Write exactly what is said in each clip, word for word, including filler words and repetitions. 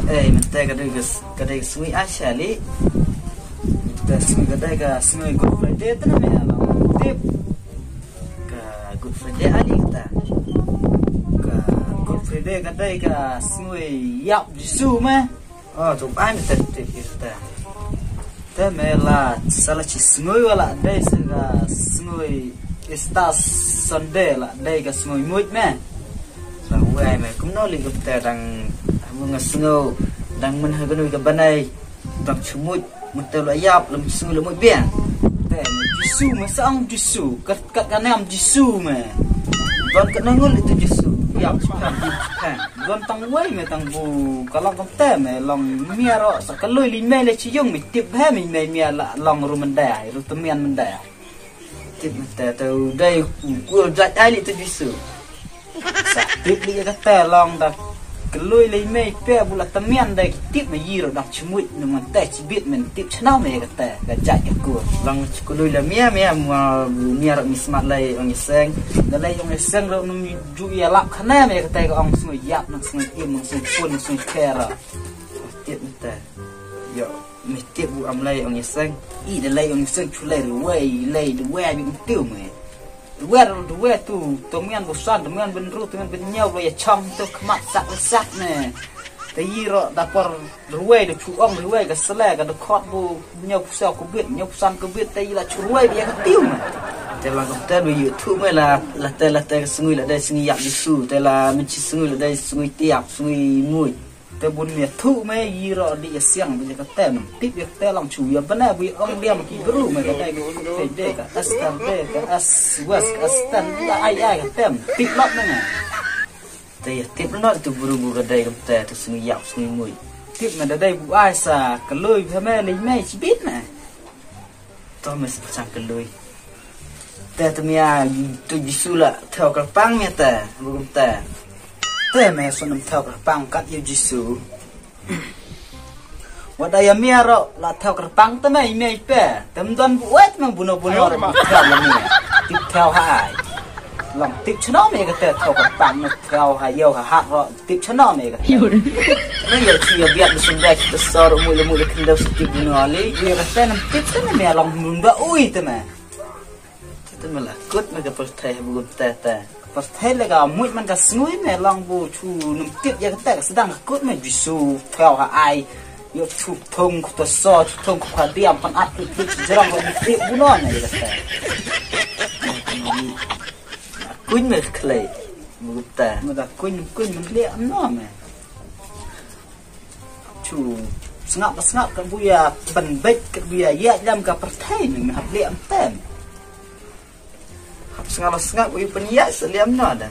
Eh, mynta ka dei ka, ka dei ka sngi ai sha li. Mynta sngi ka dei ka sngi Good Friday te na me la tip. Ka Good Friday ai li kata. Ka Good Friday ka dei ka sngi ïap Jisu me. Oh, tu ai mynta tip kita. Te me la sa la chi sngi wa la dei sa ka sngi Easter Sunday la dei ka sngi muid me. Sa wai me kumno li kumta dang hamu nga sngi dang men ha ka nui ka banai dang chmuid mynta la ïap lam sngi la muid biang. Te me Jisu me sa ong Jisu kat kat ka nam Jisu me. Don ka nangul itu Jisu ïap chpan ïap chpan. Don tang wei me tang bu ka long kam te me long mia ro sa ka lui li me le chi yung me tip he me me mia la long ru mendai ru temian mendai. Tip me te te u dai u kul jat ai li tu Jisu. Sa tip li ka te long da ka lui li me pe bu la temian dai ki tip me yi ro dang chmuit nu man te chibit men tip chna me ka te ka jat ka kul. Long chi ku lui la mia mia mua mia ro mi smat lai ong i seng. Da lai ong i seng ro nu mi ju ya lap khana me ka te ka ong sngi ïap nang sngi im nang sngi pun nang sngi kera. Tip me te. Yo, me tip bu am lai ong i seng. I da lai ong i seng chu lai ruwai, lai ruwai bi ong tiu me. Ruwai ro ruwai tu, to mian bu san, to mian ben ru, to mian ben nyau lo ya chong to khmat sak le sak me. Te yi ro da por ruwai da chu ong ruwai ka sele ka da khot bu nyau pu sa ku bit, nyau pu san ku bit te yi la chu ruwai bi ya ka tiu me. Te la ka te bu yu tu me la la te la te ka sngi la dai sngi ïap Jisu, te la men chi sngi la dai sngi tiap, sngi muid. Te bun me thu me yi ro di ya siang bi ka te nam tip ya te long chu ya bana bi ong diam ki bru me ka dai ka te de ka astan de ka as was ka astan ya ai ai ka tem tip lot me. Te ya tip lot tu bru bu ka dai ka te tu sngi ïap sngi muid. Tip me da dai bu ai sa ka lui pha me li me chibit me. To me sa pachang ka lui. Te te mia tu Jisu la thau ka pang mia te bu kum te. Te me so nam thau ka pang kat yu Jisu. Wa da ya mia ro la thau ka pang te me i me i pe. Te mdon bu wet me buno buno ro bu thau la mia. Tip thau ha ai. Long tip chno me ka te thau ka pang me thau ha yau ha hat ro. Tip chana me ka. Me ya chu ya biat me sum dai kita sor mu le mu le kenda siti guna ali. Ye ka te nam tip te me long mun ba ui te me. Te me la kut me ka perthai ha bu gum te te. Perthai le ka muit man ka snui me long bu chu nam tip ya ka te sedang ka kut me Jisu thau ha ai. Yo chu thong ku ta so chu thong ku ka diam pan at tu tu jerang ko tip bu no me ka te. Kuñ me khlei. Mu gupta. Mu da kuñ kuñ mun le am no me. Chu sngap ba sngap ka buya ban bek ka buya ya jam ka perthai me hap le am tem. Hap sngap ba sngap buya pen ya se le am no da.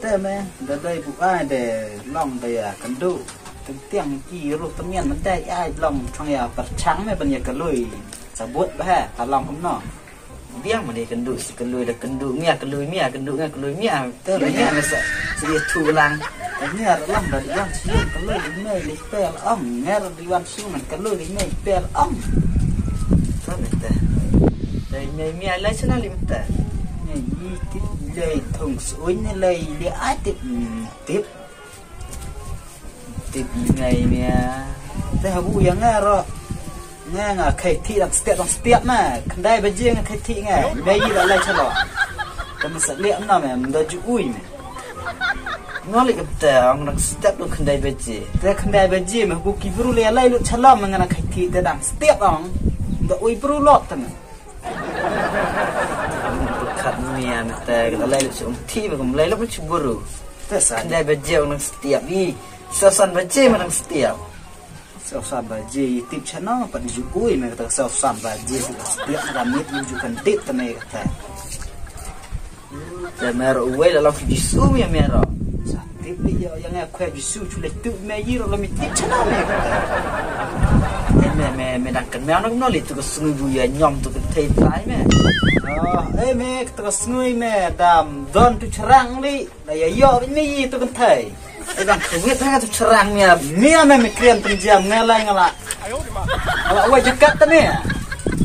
Te me da dai bu ai de long da ya kan du. Teng tiang ki ru temian men dai ai long chang ya perchang me ban ya ka lui. Sabut ba ha ka long kum no. Biang mane kendu si kelui da kendu mia kelui mia kendu ngan kelui mia. Te mia mesa si dia tu lang. Te mia lam da yang si yang kelui di mei li pel ong ngar di wan su man kelui di mei pel ong. Te mete. Te mei mia lai sana li mete. Mei yi tip lai thong suin lai li ai tip tip. Tip ngai mia. Te habu yang ngai ro. Ngai nga kai ti dang setiap dang setiap na. Kendai baje nga kai ti ngai. Mei yi la lai chalo. Te masa liak na me mda ju ui me. Ngoli ke te ang dang setiap dang kendai baje. Te kendai baje me habu ki bru le lai lu chalo me nga na kai ti te dang setiap dang. Mda ui bru lot te me. Khat mia me te ka lai lu chu um ti me kum lai lu chu bru. Te sa. Kendai baje ang dang setiap i. Sa san baje me dang setiap. Sa san baje i tip chana pat ju ui me te sa san baje setiap na mit ju kan tip te me ka te. Te me ro uwei la long Jisu me me ro. Sa tip ni yo yang ya kwe Jisu chu le tu me yi ro la mi tip chana me. Te me me me dang kan me no no le tu ka sngui bu ya nyom tu ka thei tai me. Oh, eh me tu ka sngui me dam don tu charang li. Da ya yo me yi tu ka thei. Ai dang kawit ha tu charang mia. Mia me me krian penjam ngalai ngala. Ala wai jakat ta me.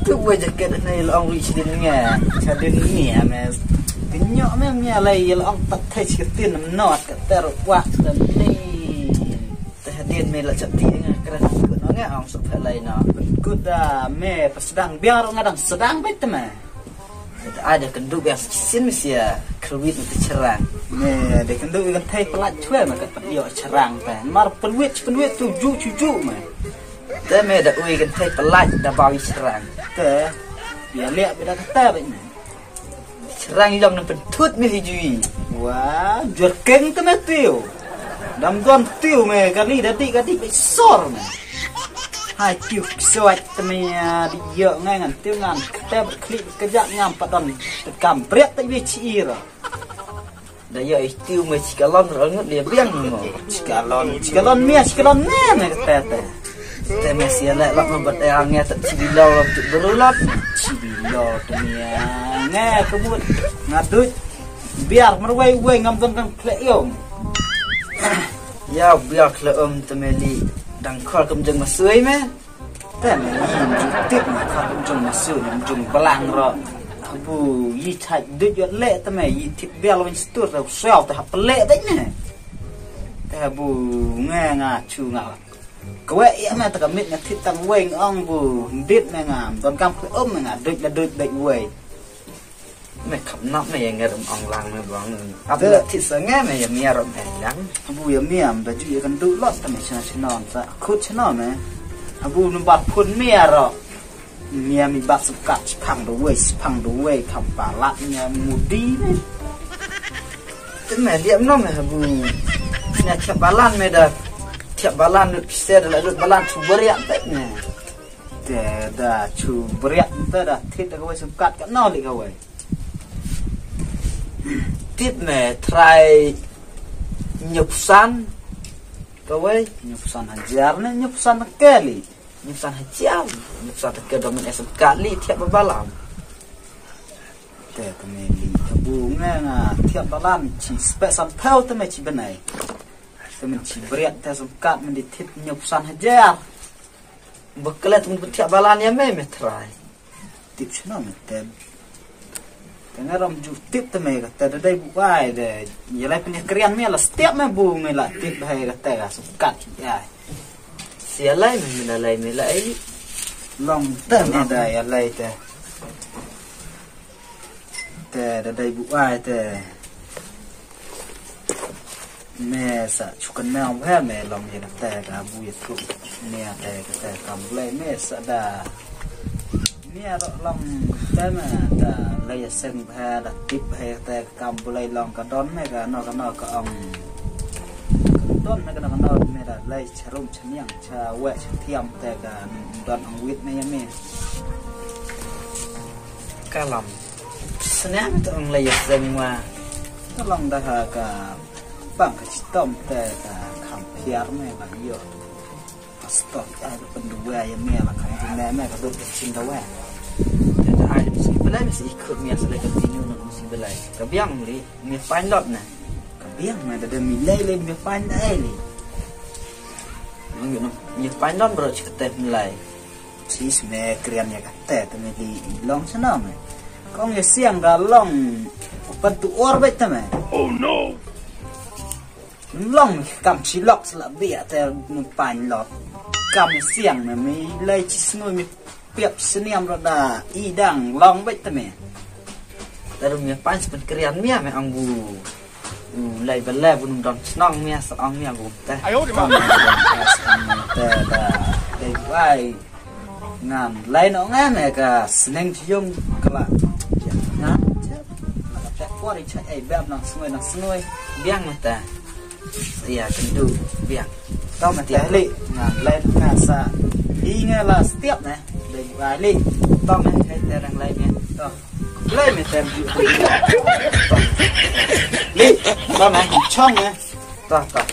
Tu wai jakat na ila ong ri chidin mia. Chadin mia me. Kenyo me mia lai ila ong pat thai chikatin not ka ter wa ta ni. Te hadi Kin me la chap ti nga kren kut no nga ong sup lai no. Kut da me pasdang biang ro nga dang sedang bet te me. Ai da kendu biang sin me sia kerwit me cherang. Me da kendu kan thai pelat chwe me kat pat io cherang te. Mar pelwit pelwit tu ju ju ju me. Te me da ui kan thai pelat da bawi cherang. Te ya liak beda kata bet me. Cherang jam na pentut me hi jui. Wah, jur keng te me tiu. Dam don tiu me kali dadi kadi be sor me. Hai tiu soat te me di yo ngai ngan tiu ngan kete berklik kejak ngam padon tekam brek te be chi ira. Da yo tiu me chikalon rangut dia biang mo. Chikalon, chikalon me, chikalon me me kete te. Te me sia lek lak ngebat eh ange tak cibilau lam tu berulat. Cibilau tu me ange kebut. Ngadut. Biar merwei wei ngam don kan klek yom. Ya biar klek om te me li dang khor kem jeng masui me. Te me yi jung tip me khor kem jeng masui me jung belang ro. Abu yi chak dut yot lek te me yi tip biar lo win stur te suau te hap pelek te me. Te abu nge nga chu nga. Kawek ïa me ta ka mit nga thit tang weng ong bu ndit me ngam don kam khlem um me nga duj la duj bek wei. Me kham nap me ïa nger ong lang me bang. Ap la thit sa nge me ïa mia ro me lang. Bu ïa mia am da ju ïa kan du lot ta me chna chna sa khut chna me. Abu number phone mia ro. Mia mi bat sekat sepang dua sepang dua kam palat mia mudi me. Te me liam no me habu. Nya thiap balan me da thiap balan lut pise da lut balan chu beriak pek me. Te da chu beriak te da thit da kawai sekat ka no li kawai. Tip me trai nyup san kawai. Nyup san hajar ne nyup san keli. Nyup san hajar, nyup san teke domin esem kali thiap babalam. Te teme li tabu nge nga thiap balam chi spek san pau teme chi benai. Teme chi beriat te sengkat men di tip nyup san hajar. Beklet men thiap balam ya me me trai. Tip sino me tem. Tengah ram ju tip te me kata da dai bu ai de. Yalai punya kerian me la setiap me bu me la tip hai kata ga sukat ai. Sialai me me la lai me la ai. Long te me da yalai te. Te da dai bu ai te. Me sa chukan me ong he me long ye te da bu ye tu. Me te te kam blai me sa da. Me ro long te me da lai seng he da tip he te kam blai long ka don me ka no ka no ka ong. Ka don me ka no ka no me da lai charum chaniang cha we cha thiam te ka don ong wit me ye me. Kalam. Sniang te ong lai seng wa. Ka long da ha ka bang ka chitom te ka kham phiar me ba yo. Pastor ai ka penduwa ya me la kham ne me ka dot ka chin da wa. Te da ai mesti belai mesti ikut me sa lai continue na mesti belai. Ka biang li me find out na. Ka biang me da da me lai lai me find ai li. Me find out bro chikate me lai. Sis me krian ya kate te me di long sana me. Kong ya siang da long. Open to or bet te me. Oh no. Long kam chi lok sla bia te nu pan lot. Kam ya siang me me lai chi snu me piap seniam ro da i dang long bet te me. Lalu me pan sepen krian me me ang bu. U lai bele bu num don snong me sa ang me bu te. Ai oi ma. Te da dei bu ai. Ngan lai no ngan eh ka sneng chiung kala. Ngan che. Ka pek por i chai ai bam nang sngoi nang sngoi. Biang mata. Iya kendu biang. Tau mata li ngan lai no ngan sa. Hi ngan la setiap ne. Dei ba li. Tau me hai te dang lai me. Tau. Lai me tem. Li. Tau me chong ne. Tau tau.